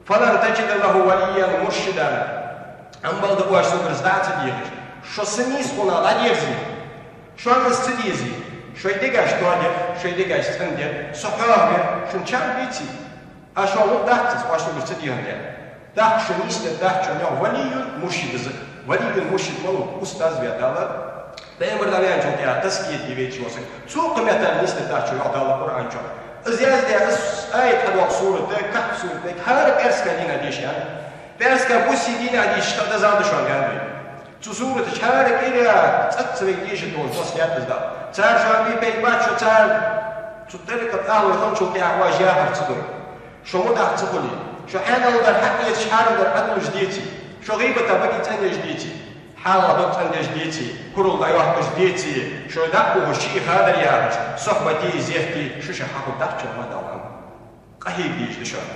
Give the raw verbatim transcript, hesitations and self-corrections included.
فلن تجد له وليا مرشدا. Ӏамал да оаш согара из дӀа ца дехаш. Шо са нийсхо дӀадерзе, шоана из ца дезе, шоай дегаш тоадер, шоай дегаш цӀендер, со хьоахавер, шун чам беций? А шоана луш дац из, оаш согара ца дехаш дер. ТӀаккха шо нийсдергдац шоана, йоах, ولي مرشد из. Валийюн муршид малув, устаз ве Дала. Пайхамар дӀаваьнначул тӀехьагӀа тазкият де вайча вола саг. Цо кхы меттел нийсдергдац шо, йоах Дала Къуръан чу. Из яздаь, из аят хьадоагӀа сурат, Кахф сурат, хӀара пӀаьраска дийнахьа деша. ПӀаьраска, бусий дийнахьа дешаш, тӀаккха дезагӀа да шоана, аьнна. Цу сурата чу хӀара кӀира цӀацца вайга дешаргдолаш доссадаьд из Дала. Цар шоана бе пайда бац, шо цар цу тӀарикъата агӀлой хинначул тӀехьагӀа оаш яхар ца дой. Шо мутӀахь ца хуле, шо хьаьнал дар хьаэцаш, хьарам дар Ӏодуллаш деце, шо гӀийбата, бакъий цӀендеш деце, хьалха дог цӀендеш деце, курал дӀайоатташ деце, шо дӀа а ухаш, ший хадар яхаш, сохьбатий, зехкий, шуша хьахургдац шоана, ма Дала хӀама. Къахьега дезаш да шоана.